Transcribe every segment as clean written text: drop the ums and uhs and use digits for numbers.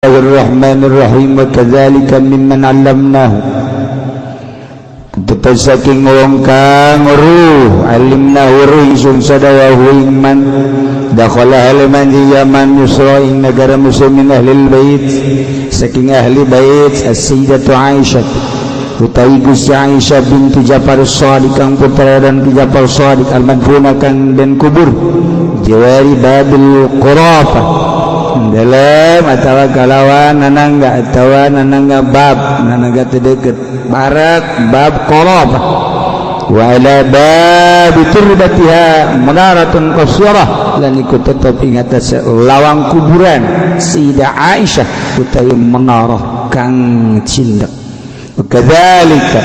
الرحمن الرحيم وكذلك ممن علمناه tetep saking wong kang ruh alimna weruh ingsun sadaya ing man dakhala halaman di Yaman Yusra ing negara muslimin ahlil bait saking ahli bait as-sayyidatu Aisyah utawi Gusti Aisyah binti Ja'far Shadiq kang putra dan ki Ja'far Shadiq al-madfuna kang den kubur jawari babil Qurafah dalam atawa kalawan nanangga atawa nanangga bab nanangga teu deket barat bab Qurafah wa ala bab turbatiha munaratun qasirah lan iku tetep ing atas lawang kuburan Sayyidah Aisyah utawi menara kang cindek. Kadzalika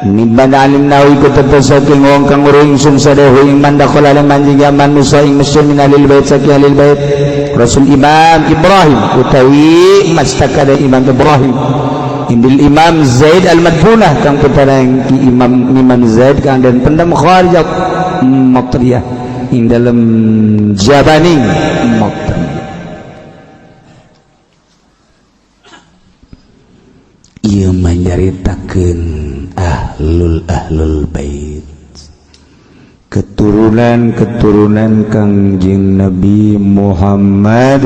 mimman alimna iku tetep saking wong kang weruh ingsun sadaya ing man dakhala lan manjing yaman Musa ing Mesir min ahlil bait saking ahlil bait Rasul Imam Ibrahim utawi mastakada Imam Ibrahim Indil Imam Zaid al-Madfunah kang putra ki Imam Imam Zaid kang den pendem kharijat Matriyah ing dalem jabani Matriyah. Ieu manyaritakeun ahlul bait keturunan-keturunan Kangjeng Nabi Muhammad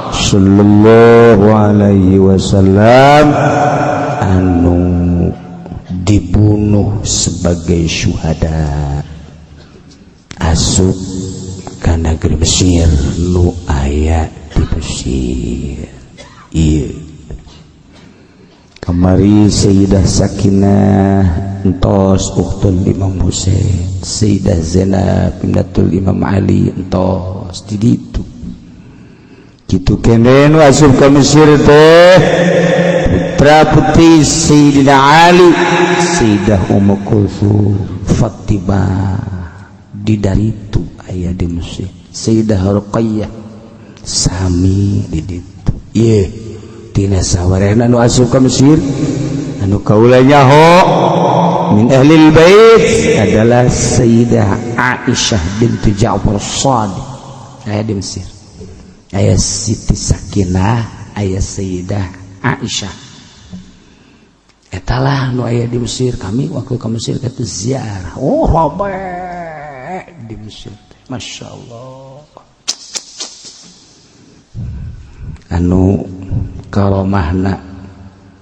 sallallahu alaihi wasallam anu dibunuh sebagai syuhada asup ka negeri Mesir nu aya di Mesir. Ieu kamari Sayyidah Sakinah entos uktul Imam Husain, Sayyidah Zainab ibnatul Imam Ali entos di ditu. Kitu kene nu asup ka Mesir teh putra putri Sayyidina Ali, Sayyidah Ummu Kulsum, Fatimah di daritu aya di Mesir, Sayyidah Ruqayyah sami di ditu. Ieu tina sawarehna nu asup ka Mesir anu kaula nyaho min ahlil bait adalah Sayyidah Aisyah binti Ja'far Shadiq aya di Mesir, aya Siti Sakinah, aya Sayyidah Aisyah. Etalah nu aya di Mesir. Kami waktu ke Mesir kata ziarah, oh rame di Mesir, Masya Allah. Anu karomahna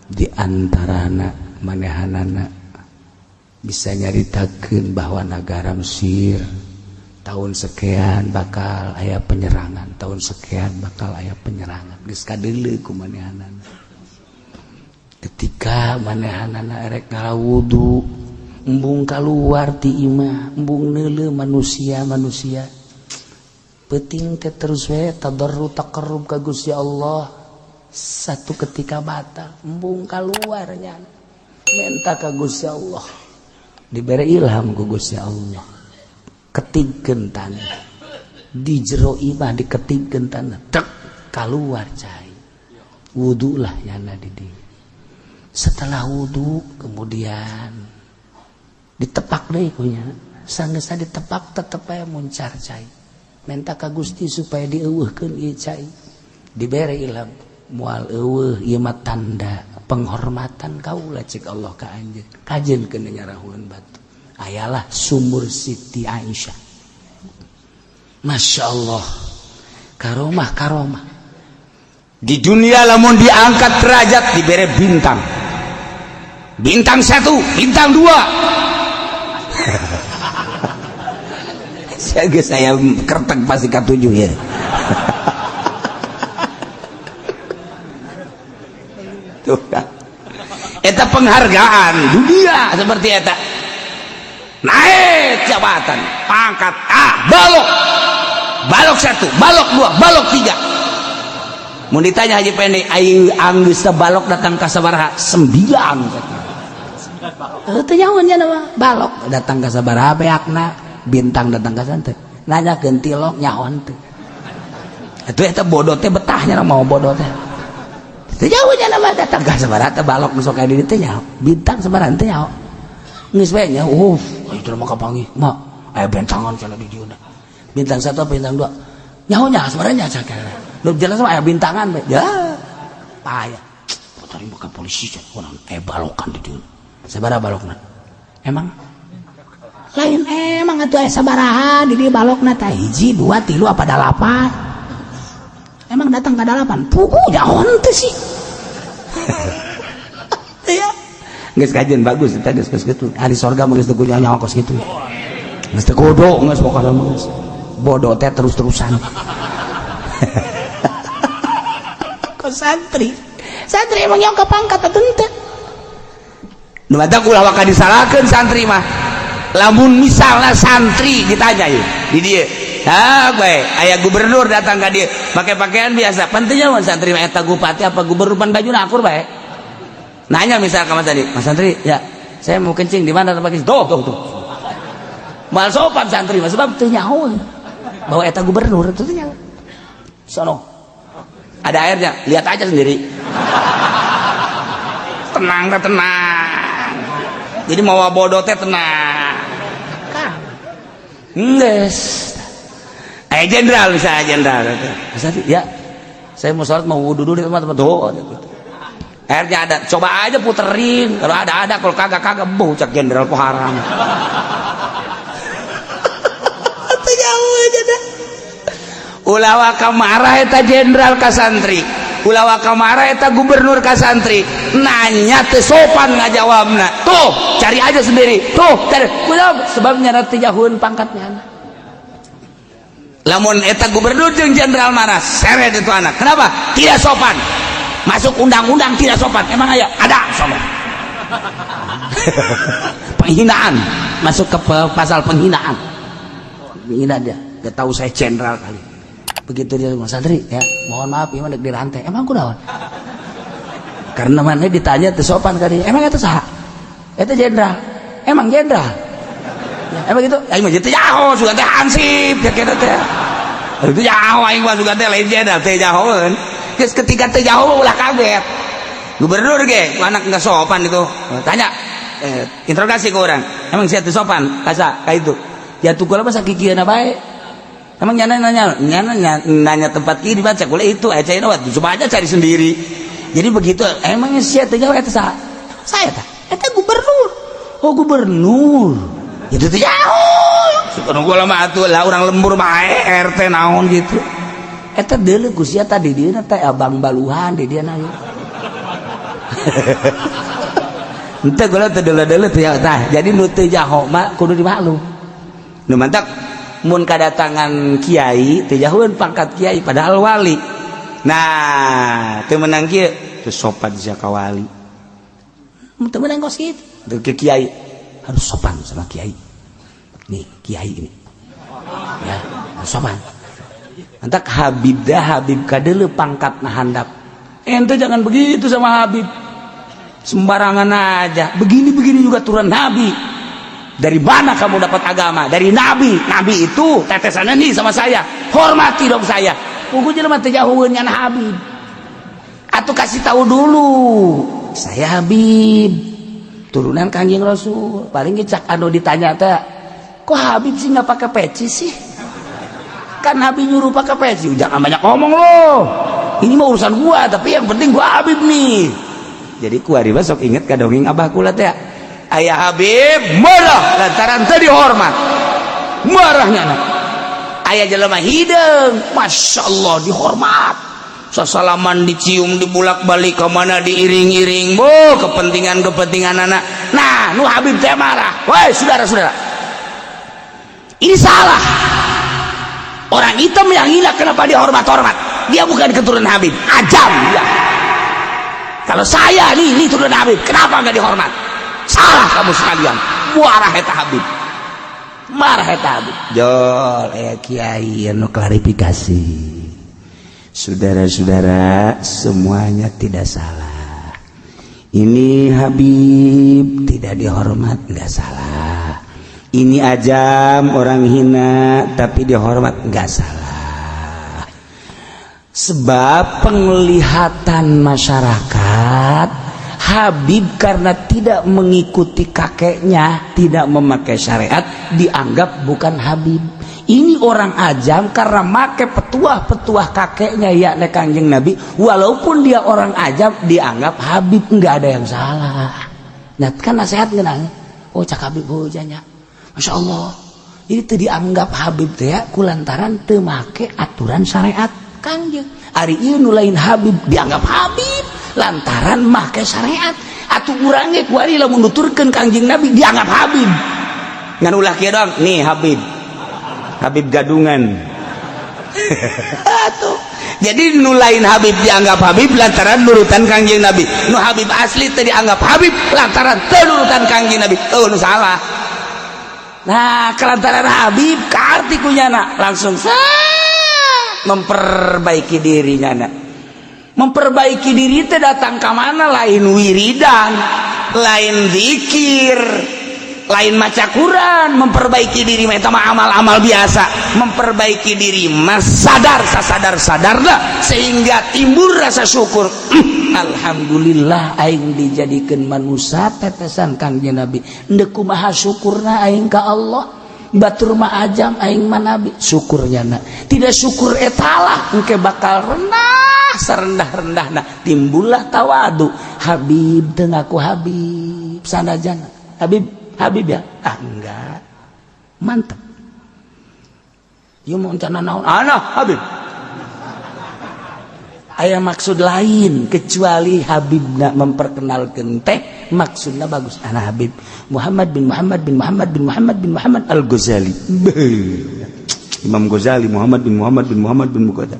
di antarana manehanana bisa nyaritakeun bahwa negara Mesir tahun sekian bakal aya penyerangan, tahun sekian bakal aya penyerangan, geus kadeuleu ku manehanana. Ketika manehanana erek ngawudu embung kaluar ti imah, embung neuleuh manusia-manusia peuting teh terus we tadarru taqarrub ka Gusti Allah. Satu ketika batal embung kaluarnya minta ka Gusti Allah, diberi ilham ku Gusti Allah, ketigkeun tanah di jero imah, diketigkeun tanah tek kaluar cai, wudulah nyana di dieu. Setelah wudu kemudian ditepak deui kunya, sanggeusna ditepak tetep aya muncar cai, minta ka Gusti supaya dieuweuhkeun ieu cai, dibere ilham moal eueuh ieu mah tanda penghormatan kaula cik Allah ka anjeun, kajeun keun nyarahueun batu. Ayalah sumur Siti Aisyah. Masya Allah, karomah karomah di dunia lamun diangkat derajat dibere bintang, bintang 1, bintang 2. Saya kertek pasti K7 ya. Tuh kan. Eta penghargaan dunia seperti eta. Naik jabatan, pangkat A, balok. Balok 1, balok 2, balok 3. Mun ditanya Haji Pendi, aing anggeus balok datang ka sabaraha? 9. Teu nyaho nya mah balok datang ka sabaraha beakna, bintang datang ka santet. Nanyakeun tilok nyaho teu. Atuh eta bodoh teh betahnya mau bodoh teh. Teu jauh nya mah datang ka sabaraha teh balok nu sok aya di dieu teh nyaho. Bintang sabaraha teh nyaho. Geus we nya, itu mah kapanggih. Mah aya bentangan cenah di dieu. Bintang 1 bintang 2. Nyaho nya sabaraha nya cakana. Nu jelas mah aya bintangan bae. Ya. Payah. Tadi bukan polisi orang balokan di dieu. Sabaraha balokna? Emang lain, emang atuh aya sabaraha di dieu balokna tah? Hiji, dua, tilu, apa dalapan? Emang datang ke dalapan? Puguh jahon teh sih. Iya. Geus kajian bagus eta, geus geus kitu. Ahli sorga mah geus teu kudu nyawa kos kitu. Geus teu kudu, geus pokona mah geus. Bodoh teh terus-terusan. Kok santri? Santri emang yang kepangkat atau henteu? Nu matak ulah waka disalahkeun santri mah. Lamun misalnya santri ditanya ieu di dieu. Ha, bae aya gubernur datang ka dieu make pakaian biasa. Pentingnya mah santri mah eta bupati apa gubernur, pan bajuna akur bae. Nanya misal ke Mas tadi, "Mas santri, ya, saya mau kencing di mana tempat kencing?" Tuh, tuh, tuh. Mal sopan santri mah, sebab teu nyaho bahwa eta gubernur itu teu nyaho. Sono. Ada airnya, lihat aja sendiri. Tenang teh tenang. Jadi mau bodoh teh tenang. Geus. Eh, jenderal misalnya, jenderal. Mas santri, ya, saya mau sholat, mau wudhu dulu di tempat-tempat tuh. Airnya ada, coba aja puterin. Kalau ada ada, kalau kagak kagak, bocah jenderal kok haram. Atuh jauh aja dah. Ulah waka marah eta jenderal ka santri. Ulah waka marah eta gubernur ka santri. Nanya teu sopan ngajawabna. Tuh, cari aja sendiri. Tuh, cari. Kunaon? Sebabnya nanti jauhin pangkatnya. Lamun eta gubernur jeung jenderal marah, seret itu anak. Kenapa? Tidak sopan. Masuk undang-undang tidak sopan. Emang aya? Ada, sopan. Penghinaan. Masuk ke pasal penghinaan. Menghina dia. Gak tahu saya jenderal kali. Begitu dia, "Mas santri, ya, mohon maaf, gimana dirantai?" Emang aku naon? Karena mana ditanya teu sopan kali. Emang itu saha? Itu jenderal. Emang jenderal? Ya, emang gitu? Aing mah teu nyaho, sugan teh hansip ya kitu teh. Itu nyaho aing mah, sugan teh lain jenderal, teu nyahoeun. Geus ketika teu nyaho ulah kaget. Gubernur ge, anak enggak sopan itu. Tanya, interogasi ke orang. Emang sia teu sopan? Kasa ka itu. Ya tuh kula mah sakikieuna bae. Emang nyana nanya, nyana nanya, nanya tempat kiri dibaca boleh itu, aja ini coba aja cari sendiri. Jadi begitu, emangnya sia teu nyaho eta saha? Saya tah, eta gubernur. Oh, gubernur. Itu teh nyaho. Suka gua lama atuh lah, orang lembur mah RT naon gitu. Eta deuleu ku sia tadi dieu teh abang baluhan di dieu na. Henteu gula teu deuleu-deuleu teh tah. Jadi nu teu nyaho mah kudu dimaklum. Nu mantak mun kadatangan kiai teu jauheun pangkat kiai padahal wali. Nah, teu menang kieu teu sopan sia ka wali. Teu menang kos kitu. Teu ke kiai harus sopan sama kiai. Nih, kiai ini. Ya, harus sopan. Mantak Habib dah, Habib kadeuleu pangkat na handap. Ente jangan begitu sama Habib. Sembarangan aja. Begini-begini juga turun Nabi. Dari mana kamu dapat agama? Dari Nabi. Nabi itu tetesannya nih sama saya. Hormati dong saya. Pugu jelema teu jauheun nyana Habib. Atau kasih tahu dulu. Saya Habib. Turunan Kanjeng Rasul. Paling cak anu ditanya teh, kok Habib sih nggak pakai peci sih? Kan Habib nyuruh pakai peci. Jangan banyak ngomong loh. Ini mah urusan gua, tapi yang penting gua Habib nih. Jadi kuari mah sok inget ka dongeng abah kula teh. Ayah Habib marah lantaran teu dihormat. Marahnya anak. Ayah jelema hideung, Masya Allah dihormat. Sasalaman, dicium, dibulak-balik ke mana, diiring-iring, bo kepentingan-kepentingan anak. Nah, nu Habib teh marah. Woi, saudara-saudara. Ini salah. Orang hitam yang hina kenapa dihormat-hormat? Dia bukan keturunan Habib, ajam dia. Kalau saya nih, ini turunan Habib, kenapa nggak dihormat? Salah kamu sekalian. Marah eta Habib. Marah eta Habib. Jol, kiai anu klarifikasi. Saudara-saudara, semuanya tidak salah. Ini Habib tidak dihormat nggak salah. Ini ajam orang hina tapi dihormat nggak salah. Sebab penglihatan masyarakat Habib karena tidak mengikuti kakeknya, tidak memakai syariat, dianggap bukan Habib. Ini orang ajam karena make petuah-petuah kakeknya, ya Kangjeng Nabi, walaupun dia orang ajam dianggap Habib, nggak ada yang salah. Nah, kan nasihat ngenang. Oh, cak Habib hujanya. Masya Allah. Ini tuh dianggap Habib teh ya, kulantaran teu make aturan syariat Kangjeng. Ari ieu nu lain Habib dianggap Habib lantaran make syariat. Atuh urang ge kuari lamun nuturkeun Kangjeng Nabi dianggap Habib. Ngan ulah kieu doang, nih Habib. Habib gadungan. Atuh. Jadi nu lain Habib dianggap Habib lantaran nurutan Kangjeng Nabi. Nu Habib asli teu dianggap Habib lantaran teu nurutan Kangjeng Nabi. Oh, nu salah. Nah, kelantaran Habib karti kunyana langsung sah memperbaiki dirinya na. Memperbaiki diri teh datang ke mana, lain wiridan, lain zikir, lain maca Quran. Memperbaiki diri mah eta mah amal-amal biasa. Memperbaiki diri mah sadar, sasadar sadarlah sehingga timbul rasa syukur. Alhamdulillah aing dijadikan manusia tetesan Kangjeng Nabi. Ndek kumaha syukurna aing ka Allah? Batur mah ajam, aing mah nabi. Syukurnya na tidak syukur etalah engke bakal rendah serendah-rendahna. Timbullah tawadu. Habib teu ngaku Habib, sanajan Habib, Habib ya, ah enggak, mantap. Ieu mau rencana naon? Ana Habib. Aya maksud lain kecuali Habib nak memperkenalkan teh maksudnya bagus. Ana Habib Muhammad bin Muhammad bin Muhammad bin Muhammad bin Muhammad Al Ghazali. Imam Ghazali Muhammad bin Muhammad bin Muhammad bin Muhammad.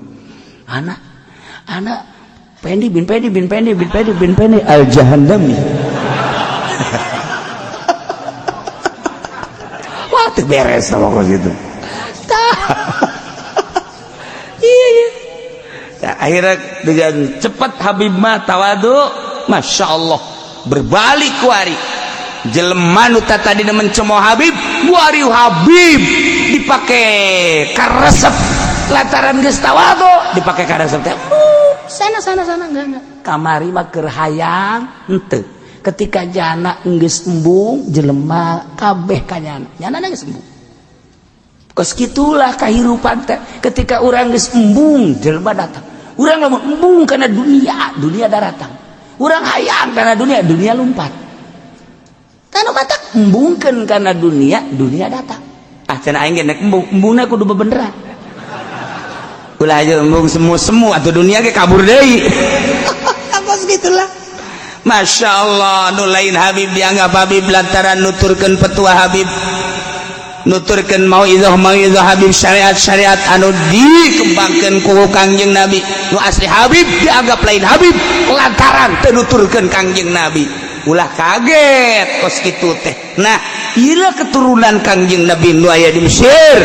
Ana ana Pendi bin Pendi bin Pendi bin Pendi bin Pendi Al Jahandami. Wah, teu beres sama kos gitu. Iya. Nah, akhirnya dengan cepat Habib mah tawadu, masya Allah, berbalik kuari. Jelema nu tadi mencemooh Habib, kuari Habib dipakai karesep lantaran geus tawadu, dipakai karesep teh. Sana sana sana, enggak enggak. Kamari mah keur hayang henteu. Ketika jana geus embung, jelema kabeh ka nyana. Nyana geus embung. Kos kitulah kehidupan teh. Ketika urang geus embung, jelema datang. Urang lamun embung karena dunia, dunia datang. Urang hayang karena dunia, dunia lompat. Karena mata embungkeun karena dunia, dunia datang. Ah, cenah aing ge nek embung, embungna kudu bebeneran. Ulah aja embung semu-semu atau dunia ge kabur deui. Kos gitulah. Masya Allah, nu lain Habib dianggap Habib lantaran nuturkeun petua Habib, nuturkeun mauizah mauizah Habib, syariat syariat anu dikembangkeun ku Kangjeng Nabi. Nu asli Habib dianggap lain Habib lantaran teu nuturkeun Kangjeng Nabi. Ulah kaget kos kitu teh. Nah, ieu keturunan Kangjeng Nabi nu aya di Mesir,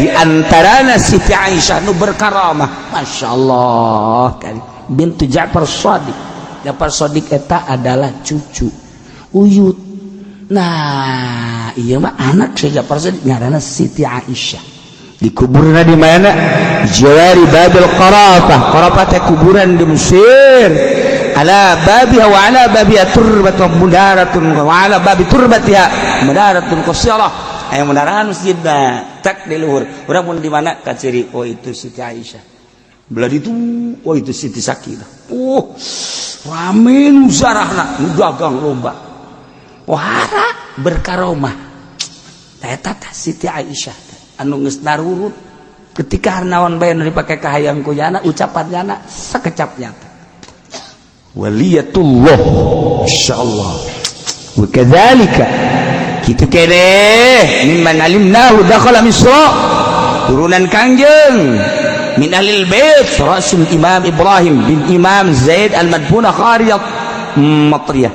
di antarana Siti Aisyah nu berkaramah, Masya Allah kan, bintu Ja'far Shadiq. Ja'far Shadiq eta adalah cucu uyut. Nah, iya mah anak si Ja'far Shadiq ngaranna Siti Aisyah. Dikuburna di mana? Jawari Babil Qarafah. Qarafah teh kuburan di Mesir. Ala babiha wa ala babiha turbatun mudaratun wa ala babi turbatiha mudaratun qasirah. Aya munarahan masjidna tak di luhur. Urang mun di mana kaciri, oh itu Siti Aisyah. Belah itu, oh itu Siti Sakinah. Oh, rame nu zarahna, nu dagang lomba. Wahara berkaromah. Eta teh Siti Aisyah anu geus narurut ketika naon bae nu dipake kahayang ku nyana, ucapan nyana sakecap nyata. Waliyatullah, insyaallah. Wa kadzalika kitu keneh mimman alimnahu dakhala Misra, turunan Kangjeng min ahlil bait rasul Imam Ibrahim bin Imam Zaid al-Madfuna kharijat Matriyah.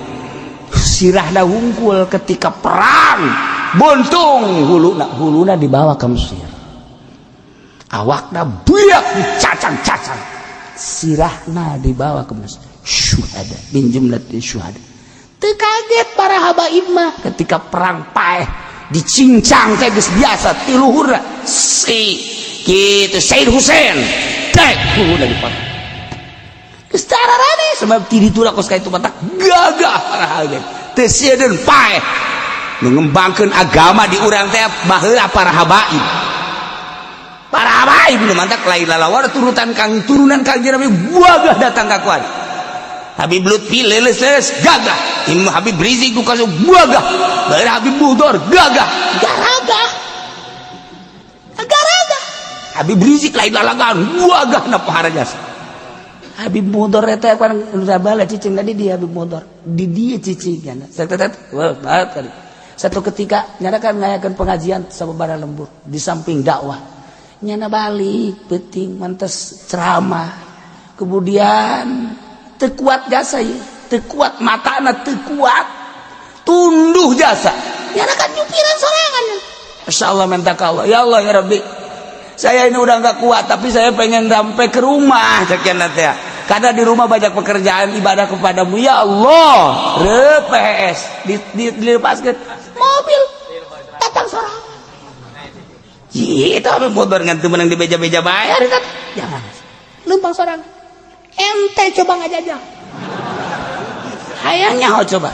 Sirahna wungkul ketika perang buntung, huluna huluna dibawa ke Mesir, awakna buyak dicacang-cacang, sirahna dibawa ke Mesir, syuhada min jumlati syuhada. Teu kaget para habaib mah ketika perang paeh dicincang teh geus biasa. Ti luhurna si kitu Said Husain teh huluna dipotong. Geus tararane sebab ti ditu kos ka itu matak gagah para habaib teu sieun paeh. Mengembangkan agama di urang teh baheula para habaib. Para bae nu mantak lain lalawar turutan kang turunan Kangjeng Nabi gagah datang ka kuat. Habib Lutfi leles leles gagah. Imam Habib Rizik ku kasu gagah. Bae Habib Muhdor gagah. Garaga. Garaga. Habib Rizik lain lalagan gagah na pahara jasa. Habib Muhdor eta kan udah bala cicing tadi dia Habib Muhdor. Di dia cicing kan. Satu ketika nyana kan ngayakeun pengajian sababaraha lembur di samping dakwah. Nyana balik penting mantes ceramah. Kemudian teu kuat jasa ya, teu kuat matana teu kuat. Tunduh jasa. Nyana kan nyupiran sorangan. Masya Allah minta ka Allah. Ya Allah ya Rabbi. Saya ini udah nggak kuat, tapi saya pengen sampai ke rumah sekian nanti ya. Karena di rumah banyak pekerjaan ibadah kepadamu ya Allah. RPS dilepaskan mobil datang sorangan. Itu apa motor ngantu menang di beja-beja bayar kan? Jangan. Lempang sorangan. Ente coba ngajajah. Hayangnya oh coba.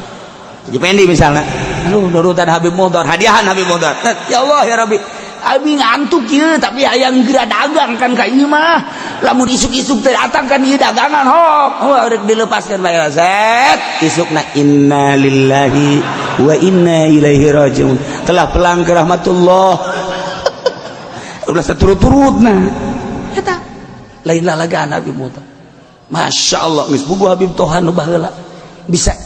Jependi misalnya. Aduh, nurutan Habib Muhdor, hadiahan Habib Muhdor. Ya Allah ya Rabbi. Abi ngantuk ya, tapi hayang geura dagang kan ka ieu mah. Lamun isuk-isuk teh datang kan ieu dagangan hok. Oh, rek dilepaskan bae set. Isukna inna lillahi wa inna ilaihi rajiun. Telah pulang ke rahmatullah. Udah seturut-turut nah. Eta lain lalagan Habib Muhdor. Masya Allah geus bubu Habib Tohan nu baheula bisa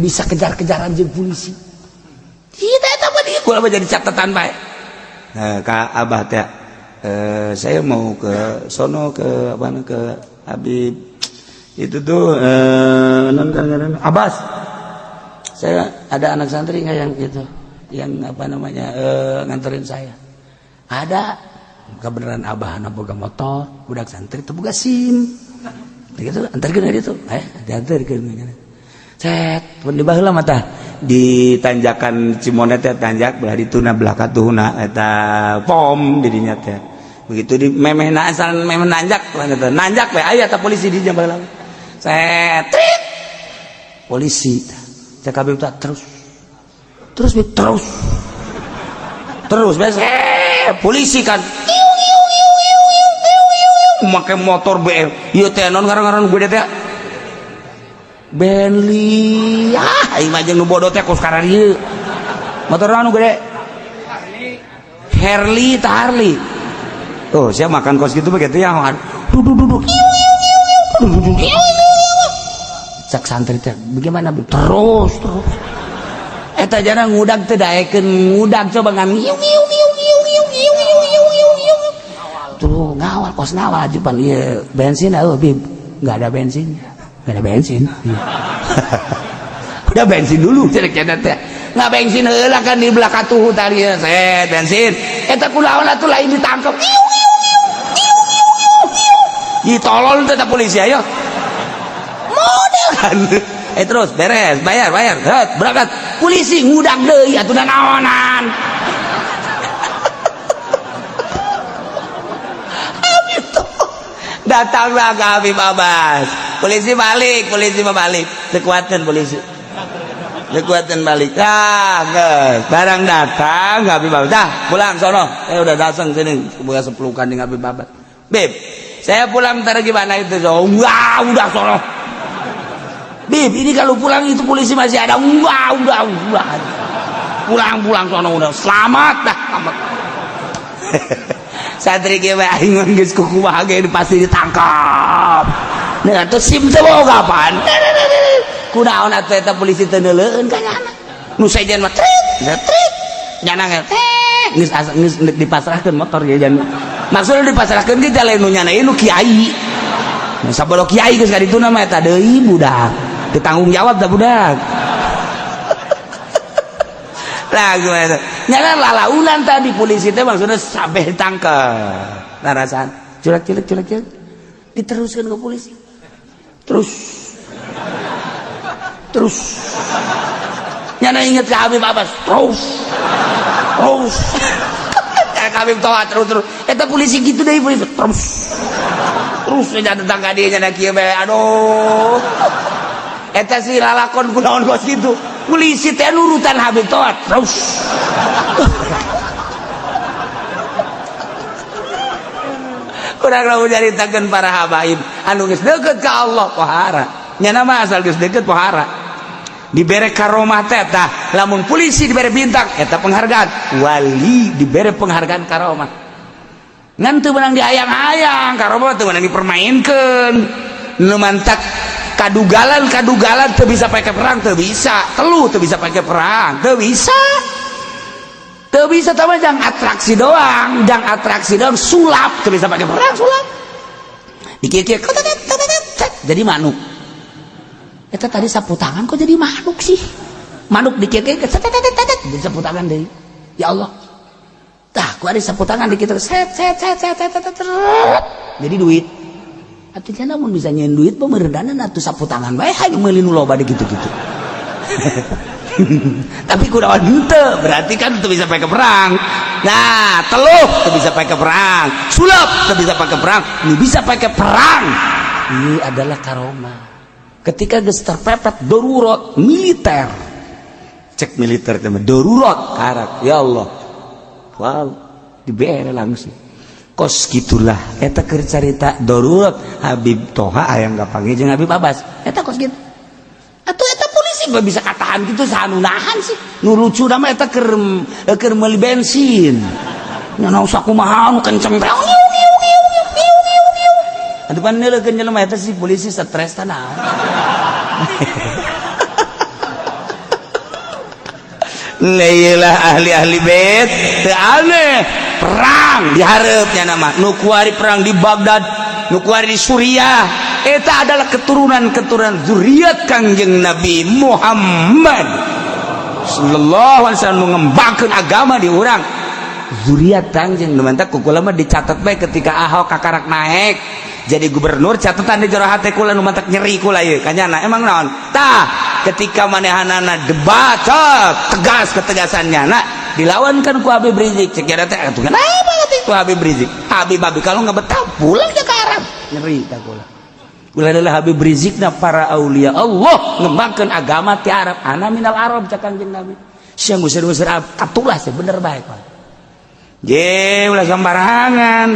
bisa kejar-kejaran jeung polisi. Kita eta mah dieu mah jadi catatan bae. Nah, ka Abah teh saya mau ke sono ke apa ke Habib itu tuh non kan Abbas. Saya ada anak santri nggak yang itu yang apa namanya nganterin saya? Ada. Kebenaran Abah na boga motor, budak santri teu boga SIM. Gitu antarkeun itu, diantarkeun. Set, pun di baheula mah tah di tanjakan Cimonet teh tanjak belah dituna belah katuhna eta pom didinya teh. Begitu di memeh na asal memeh nanjak eta nanjak we aya ta polisi di baheula. Set, trit. Polisi cek Habib tah terus. Terus Bib, terus. Terus beres polisi kan make motor BM ieu teh non ngaran-ngaran gede teh Bentley ah aing mah jeung nu bodoh teh kos karar ieu motor anu gede Harley tah Harley. Oh saya makan kos gitu begitu ya duduk duduk duduk cak santri teh bagaimana terus terus eta jana ngudag teh daekeun ngudag coba ngan iu iu iu iu iu iu iu iu iu iu tuh ngawal kos ngawal jupan ieu bensin oh Bib nggak ada bensin nggak ada bensin. Udah bensin dulu cerek teh nggak bensin heula kan di belakang tuh tadi set bensin eta kunaon atuh lain ditangkep iu iu iu iu iu iu iu ditolol teh polisi ayo model kan terus beres bayar bayar het, berangkat polisi ngudak deui atuh da naonan. Habib tuh datanglah ke Habib Abbas polisi balik polisi mah balik kekuatan polisi kekuatan balik ah geus barang datang Habib Abbas dah pulang sono saya udah datang sini buka sepelukan dengan Habib Abbas. Bib saya pulang ntar gimana itu so wah udah sono Bib ini kalau pulang itu polisi masih ada wah udah pulang pulang sono udah selamat dah selamat. Santri ge aing geus kukumaha ge pasti ditangkap. Nah atuh SIM teh boga apaan? Kunaon atuh eta polisi teu neuleueun ka nyana. Nu sejen mah trit, trit. Nyana ge teh geus geus dipasrahkeun motor ge jan. Maksudna dipasrahkeun ge lain nu nyana ieu nu kiai. Nu sabodo kiai geus ka dituna mah eta deui budak. Teu tanggung jawab da budak. Lah gimana? Nyana lalaunan tadi polisi teh maksudnya sampai ditangkap. Nah rasaan culak culak culak culak diteruskan ke polisi. Terus terus nyana inget ke Habib Abbas terus terus kayak Habib Toha terus terus eta polisi gitu deh polisi terus terus nya datang ka dieu nyana kieu bae aduh eta si lalakon kunaon kos kitu polisi teh nurutan Habib Toha terus. Urang lamun nyaritakeun para habaib anu geus deukeut ka Allah pohara. Nya mah asal geus deukeut pohara. Dibere karomah teh tah, lamun polisi dibere bintang eta penghargaan, wali dibere penghargaan karomah. Ngan teu meunang diayang-ayang, karomah teu meunang dipermainkeun. Nu mantak kadugalan-kadugalan teu bisa pakai perang, teu bisa. Telu teu bisa pakai perang, teu bisa. Teu bisa tama jangan atraksi doang, jangan atraksi doang, sulap teu bisa pakai perang, sulap. Dikir-kir jadi manuk. Eta tadi sapu tangan kok jadi manuk sih? Manuk dikir-kir jadi sapu tangan deui. Ya Allah. Tah, ku ada sapu tangan dikit set set set set set set jadi duit. Artinya namun bisa nyeun duit pemeredanan atuh sapu tangan bae hayang meuli nu loba di gitu-gitu. Tapi kunaon henteu, berarti kan teu bisa pakai perang. Nah, teluh teu bisa pakai perang, sulap teu bisa pakai perang, nu bisa pakai perang. Ini adalah karomah. Ketika geus terpepet darurat militer. Cek militer teh darurat karak, ya Allah. Wow, dibere langsung. Kos gitulah eta keur carita darurat Habib Toha aya kapanggih jeung Habib Abbas. Eta kos gitu. Atuh eta polisi mah bisa katahan gitu, saha nu nahan sih? Nu lucu nama eta keur keur meuli bensin. Nya usah kumaha nu kenceng teh. Atuh pan neuleukeun jelema eta si polisi stres tah naon. Leilah ahli-ahli bait teu aneh perang diharapnya nama nu kuari perang di Baghdad, nu kuari di Suriah eta adalah keturunan-keturunan zuriat Kangjeng Nabi Muhammad sallallahu alaihi wasallam mengembangkan agama di urang zuriat Kangjeng. Nu mantak ku kula mah dicatat bae ketika Ahok kakarak naik jadi gubernur, catatan di jero hate kula nu mantak nyeri kula ieu kanyana emang naon tah ketika manehanana debat cok, tegas ketegasannya nah dilawankan ku Habib Rizik, cek teh atuh kenapa ku Habib Rizik, Habib Habib kalau nggak betah pulang ke Arab, nyeri tak kula. Kula adalah Habib Rizik na para aulia Allah ngembangkan agama ti Arab, ana minal Arab cak Kanjeng Nabi, siang ngusir-ngusir Arab katulah sih bener baik Pak. Je ulah sembarangan.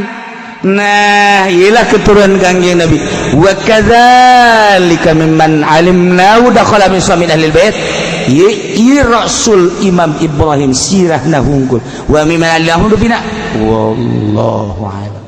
Nah, iyalah keturunan Kangjeng Nabi. Wa kadzalika mimman alimna dakhala min suami ahli bait. Ye Rasul Imam Ibrahim sirahna hungkul. Wa mimman alimna bina. Wallahu a'lam.